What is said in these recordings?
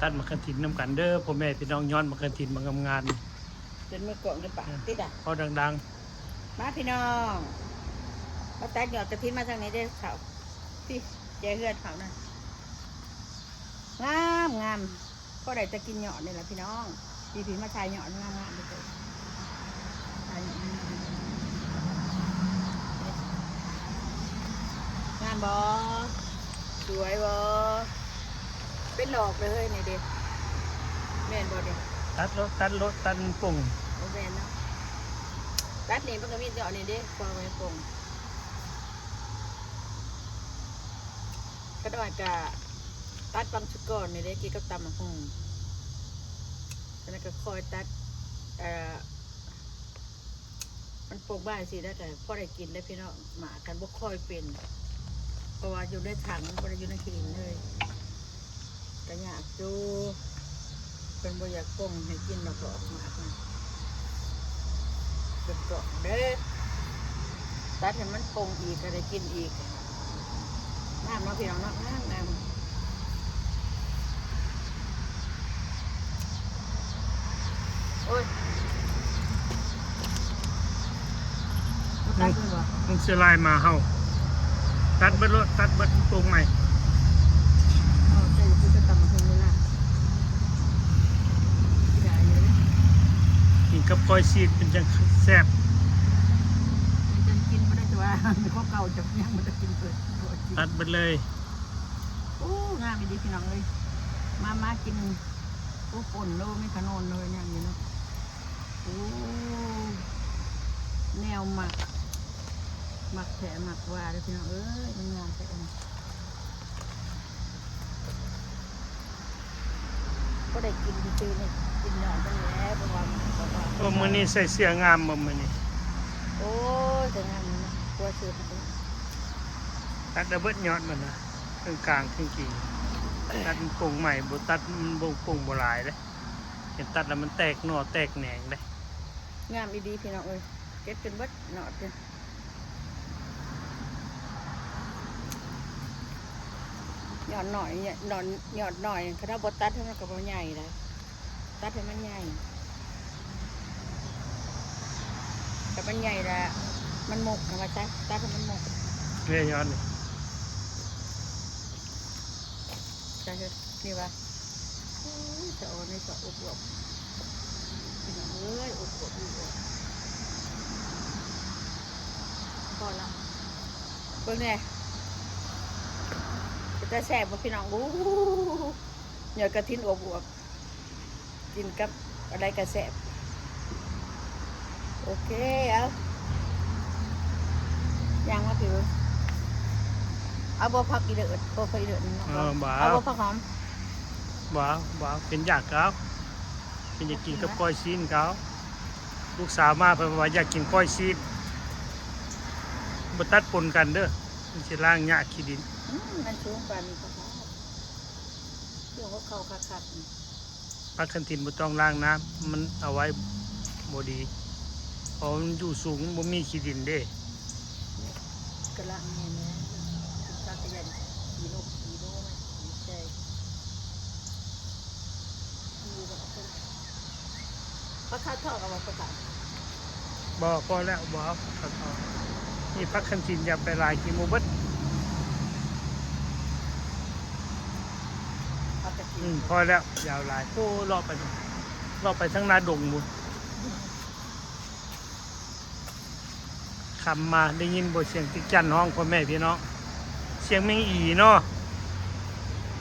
ຕັດໝາກກະຖິນນຳກັນເດີພໍ່ແມ່ພີ່ນ້ອງ, ຍອດໝາກກະຖິນມັນງາມໆ ເປັນມືກ້ອງເດ້ປາຕິດອະ ເວົ້າດັງໆ. ມາພີ່ນ້ອງ ມາຕັດຍອດກະຖິນ ມາທາງນີ້ເດ້ເຖົ້າ ທີ່ແຈເຮືອນເຖົ້ານັ້ນ ງາມໆ. ພໍໄດ້ແຕ່ກິນຍອດນີ້ລະພີ່ນ້ອງ, ປີນີ້ມາຖ່າຍຍອດງາມໆເດີ ຖ່າຍຍອດງາມໆ ງາມບໍ່? ສວຍບໍ່? ເປັນດອກເລີຍນີ້ເດ້ ແມ່ນບໍ່ນີ້? ຕັດໂລດ ຕັດໂລດ ຕັດມັນປົ່ງ ບໍ່ແມ່ນເນາະ ຕັດນີ້ມັນກໍມີຍອດນີ້ເດ້ ພໍມັນປົ່ງ. ຂະນ້ອຍກະຕັດບາງຊຸດກ່ອນນີ້ເດ້ ກິນກັບຕຳໝາກຫຸ່ງ, ຂະນ້ອຍກະຄ່ອຍຕັດ ເອີ ມັນປົ່ງມາຈັ່ງຊີ້ແລ້ວກະພໍໄດ້ກິນເດ້ພີ່ນ້ອງ. ໝາກກັນບໍ່ຄ່ອຍເປັນ ເພາະວ່າຢູ່ໃນຖັງ ບໍ່ໄດ້ຢູ່ໃນຂີ້ດິນເລີຍ. ກະຍາກຢູ່ ເພິ່ນບໍ່ຢາກປົ່ງໃຫ້ກິນດອກ ອອກມາເພິ່ນເປັນກ່ອນເດ້. ຕັດໃຫ້ມັນປົ່ງອີກກໍໄດ້ກິນອີກ. ງາມເນາະພີ່ນ້ອງເນາະ ງາມໆ. ໂອ້ຍ ບໍ່ຕັດເລີຍບໍ່? ມັນເສຍລາຍໝາເຫົ່າ ຕັດເບິດໂລດ ຕັດເບິດ ປຸງໃໝ່. ເອົາໃສ່ຄືຈະຕຳບັກຫຸ່ງນີ້ນະ ກິນກັບກ້ອຍຊີ້ນເປັນຈັ່ງແຊບ. ມັນຈັ່ງກິນບໍ່ໄດ້ ແຕ່ວ່າຂອງເກົ່າຈັກຍັງມັນຈະກິນເບີດ ຕັດເບິດເລີຍ. ໂອ້ ງາມອີ່ຫຼີພີ່ນ້ອງເອີຍ ມາ ມາກິນ. ໂອ້ ປົ່ນເນາະ ມີຂະໜົມເນາະ ຍັງຢູ່ເນາະ. ໂອ້ ແນວໝາກ ໝາກແທ້ໝາກວ່າເດີພີ່ນ້ອງເອີຍ ມັນງາມແທ້. ບໍ່ໄດ້ກິນຊື່ໆນີ້ ກິນຍອດມັນແຫຼະ ເພາະວ່າມັນ ເພາະວ່າ ໂອ້ ມື້ນີ້ໃສ່ເສື້ອງາມບໍ່ມື້ນີ້? ໂອ້ຍ ແຕ່ງາມເນາະ ຕົວເສື້ອ ຕັດເອົາເບິດຍອດມັນນະ ເທິງກາງເທິງກີ່ ຕັດມັນປົ່ງໃໝ່ ບໍ່ຕັດມັນບົ່ງປົ່ງບໍ່ຫຼາຍເດ້. ເຫັນຕັດແລ້ວມັນແຕກໜໍ່ແຕກແໜງເດ້. ງາມອີ່ຫຼີພີ່ນ້ອງເອີຍ ເກັບຈົນເບິດຍອດເດ້. ຍອດໜ້ອຍ ຍອດ ຍອດໜ້ອຍ ຄັນເຮົາບໍ່ຕັດໃຫ້ມັນກໍບໍ່ໃຫຍ່ໄດ໋ ຕັດໃຫ້ມັນໃຫຍ່ ຖ້າມັນໃຫຍ່ລະມັນມົກ ເອົາມາໃສ່ ຕັດໃຫ້ມັນມົກ. ນີ້ຍອດນີ້ ໃສ່ເຮີ້ ນີ້ວ່າ ໂອ້ຍ ສະອອນນີ້ສະອວບໆ ພີ່ນ້ອງເອີຍ ອວບໆ ອວບໆ. ພໍລະ ເບິ່ງແດ່ ເປັນຕາແຊບບໍ່ພີ່ນ້ອງ? ໂອ້ ຍອດກະຖິນອວບໆ ກິນກັບອັນໃດກະແຊບ. ໂອເຄ ເອົາ ຍ່າງມາພີ່ເບິ່ງ ເອົາບໍ່ຜັກອີເດີດ ບໍ່ຜັກອີເດີດນີ້ເນາະ ເອີ ບໍ່ ເອົາບໍ່ຜັກຫອມ? ບໍ່ ບໍ່ ເປັນຢາກເອົາ ເປັນຢາກກິນກັບກ້ອຍຊີ້ນເຂົາ. ລູກສາວມາເພິ່ນວ່າຢາກກິນກ້ອຍຊີ້ນ ບໍ່ຕັດປົນກັນເດີ ມັນຊິລ້າງຍາກຂີ້ດິນ. ອືມ ມັນສູງປານນີ້ກໍພໍ ເລື່ອງຂອງເຂົາຄັກໆ. ຜັກຄັນທິນບໍ່ຕ້ອງລ້າງນ້ຳ ມັນເອົາໄວ້ບໍ່ດີ ເພາະມັນຢູ່ສູງ ມັນບໍ່ມີຂີ້ດິນເດ້. ກະລະແມ່ນແລ້ວ ຈັກກະຢັນຂີ້ນົກຂີ້ໜູມາໃສ່ ມີບໍ່? ຜັກຄາດທອດເອົາບໍ່? ຜັກຄາດ ບໍ່ ພໍແລ້ວ ບໍ່ເອົາຜັກຄາດທອດ. ນີ້ຜັກຄັນທິນຢ່າໄປຫຼາຍ ກິນບໍ່ເບິດ. ອືມ ພໍແລ້ວ ຢ່າເອົາຫຼາຍ. ໂອ້ ເລາະໄປ ເລາະໄປທາງໜ້າດົງພຸ້ນ. ຄ່ຳມາໄດ້ຍິນບໍ່ ສຽງຈັກຈັ່ນຮ້ອງ ພໍ່ແມ່ພີ່ນ້ອງ ສຽງແມງອີເນາະ.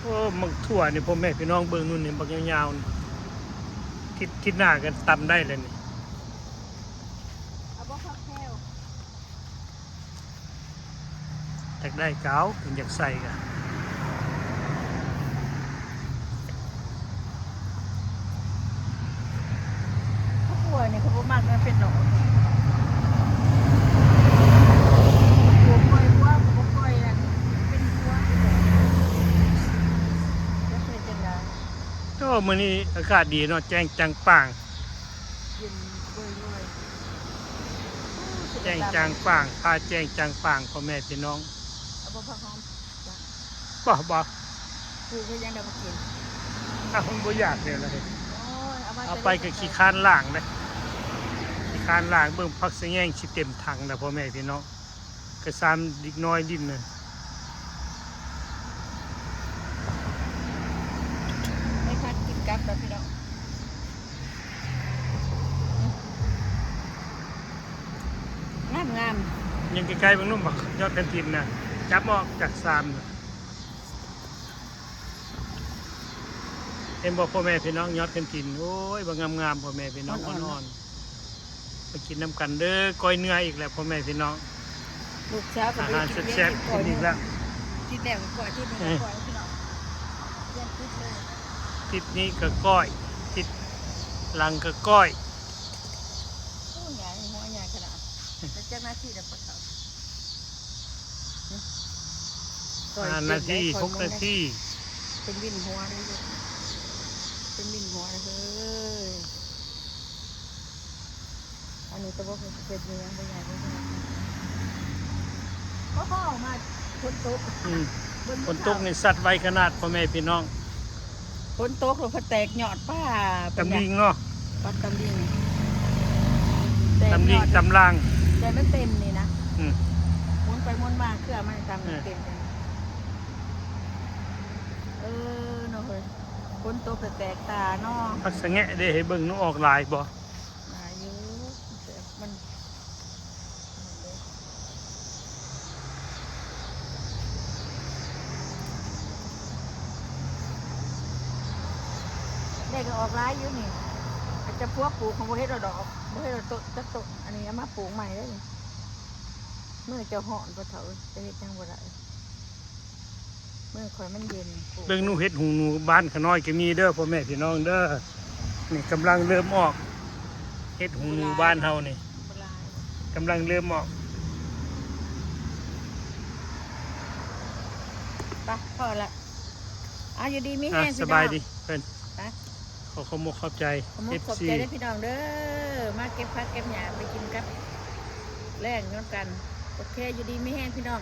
ໂອ້ ໝາກຖົ່ວນີ້ ພໍ່ແມ່ພີ່ນ້ອງເບິ່ງ ໂນ່ນນີ້ ບັກຍາວໆ ນີ້ ທິດ ທິດໜ້າກໍຕຳໄດ້ແລ້ວນີ້. ເອົາບໍ່ ຜັກແພວ? ຢາກໄດ້ກໍເອົາ ເພິ່ນຢາກໃສ່ກໍ ເຂົາຂົ້ວນີ້ເຂົາບໍ່ມັກ ມັນເປັນໜໍ່ ບໍ່ຄ່ອຍ ບໍ່ ບໍ່ຄ່ອຍອັນ ເປັນຫົວ ຈັກເຮັດຈັ່ງໃດ. ໂອ້ ມື້ນີ້ອາກາດດີເນາະ ແຈ້ງຈ່າງປ່າງ ເຢັນເວີຍໆ ແຈ້ງຈ່າງປ່າງ ຟ້າແຈ້ງຈ່າງປ່າງ ພໍ່ແມ່ພີ່ນ້ອງ. ເອົາບໍ່ ຜັກຫອມ? ບໍ່ ບໍ່ ປູກເຮັດຫຍັງໄດ້ບໍ່ກິນ. ມັນບໍ່ຢາກແນວໃດ ໂອ້ຍ ເອົາມາ ເອົາໄປກໍຂີ້ຄ້ານລ້າງເດ້ ຂີ້ຄ້ານລ້າງ ເບິ່ງຜັກສະແຫງຊິເຕັມຖັງແລ້ວ ພໍ່ແມ່ພີ່ນ້ອງ ກະຊາມເດັກນ້ອຍຫຼິ້ນນະ ໄດ້ພັກກິນກັບແລ້ວພີ່ນ້ອງ ງາມໆ ຍັງໃກ້ໆເບິ່ງໜຸ່ມ ບັກຍອດກະຖິນນະ ຈັບອອກຈາກຊາມນະ ເຫັນບໍ່ພໍ່ແມ່ພີ່ນ້ອງ ຍອດກະຖິນ ໂອ້ຍ ບັກງາມໆ ພໍ່ແມ່ພີ່ນ້ອງ ອ່ອນໆ ອ່ອນໆ ມາກິນນຳກັນເດີ ກ້ອຍເນື້ອອີກແລ້ວພໍ່ແມ່ພີ່ນ້ອງ ລູກສາວກໍ ອາຫານແຊບໆ ກິນອີກແລ້ວ ທິດແລ້ວກໍກ້ອຍ ທິດນີ້ກໍກ້ອຍ ພີ່ນ້ອງ ເອີ ທິດນີ້ກໍກ້ອຍ ທິດຫຼັງກໍກ້ອຍ ໂອ້ຍ ໃຫຍ່ ຫົວໃຫຍ່ຂະໜາດ ຈັກນາທີແລ້ວປະເຖົາ ຫ້ານາທີ ຫົກນາທີ ເປັນວິນຫົວເດີ ເປັນວິນຫົວເດີ ອັນນີ້ກໍບໍ່ເປັນຫຍັງ ບໍ່ໃຫຍ່ ບໍ່ໃຫຍ່ ພໍມາຝົນຕົກ ອືມ ຝົນຕົກນີ້ສັດໄວຂະໜາດ ພໍ່ແມ່ພີ່ນ້ອງ ຝົນຕົກແລ້ວພັດແຕກຍອດ ປ້າ ຕຳລິງເນາະ ປັດຕຳລິງ ຕຳລິງຕຳລາງ ແຕ່ມັນເຕັມນີ້ນະ ອືມ ໝູນໄປໝູນມາ ເຄືອມັນຕຳ ເອີ ເຕັມເລີຍ ເອີ ເນາະເຮີຍ ຝົນຕົກແຕ່ແຕກຕາເນາະ ຜັກສະແງະເດ້ ໃຫ້ເບິ່ງໜູອອກຫຼາຍບໍ່? ຫຼາຍຢູ່ ແຕ່ມັນ ແດກກໍອອກຫຼາຍຢູ່ນີ້ ອາດຈະພວກປູກ ເຂົາບໍ່ເຮັດເອົາດອກ ບໍ່ເຮັດເອົາຕົ້ນຈັກຕົ້ນ ອັນນີ້ເອົາມາປູກໃໝ່ເດ້ ມື້ເຈົ້າຮ້ອນ ພໍ່ເຖົ້າເອີຍ ຈະເຮັດຫຍັງບໍ່ໄດ້. ເມືອງຂ້ອຍມັນເຢັນ ເບິ່ງໜູເຫັດຫູໜູ ບ້ານຂ້ານ້ອຍກໍມີເດີ ພໍ່ແມ່ພີ່ນ້ອງເດີ ນີ້ກຳລັງເລີ່ມອອກ ເຫັດຫູໜູບ້ານເຮົານີ້ ບໍ່ຫຼາຍ ກຳລັງເລີ່ມອອກ ໄປ ພໍລະ ເອົາ ຢູ່ດີມີແຮງ ອ່ະ ພີ່ນ້ອງ ສະບາຍດີເພິ່ນ ໄປ ຂໍຂອບອົກຂອບໃຈ ຂອບອົກຂອບໃຈເດີພີ່ນ້ອງເດີ ເອັຟຊີ ມາເກັບຜັກເກັບຫຍ້າໄປກິນກັບແລ້ງນຳກັນ ໂອເຄ ຢູ່ດີມີແຮງພີ່ນ້ອງ.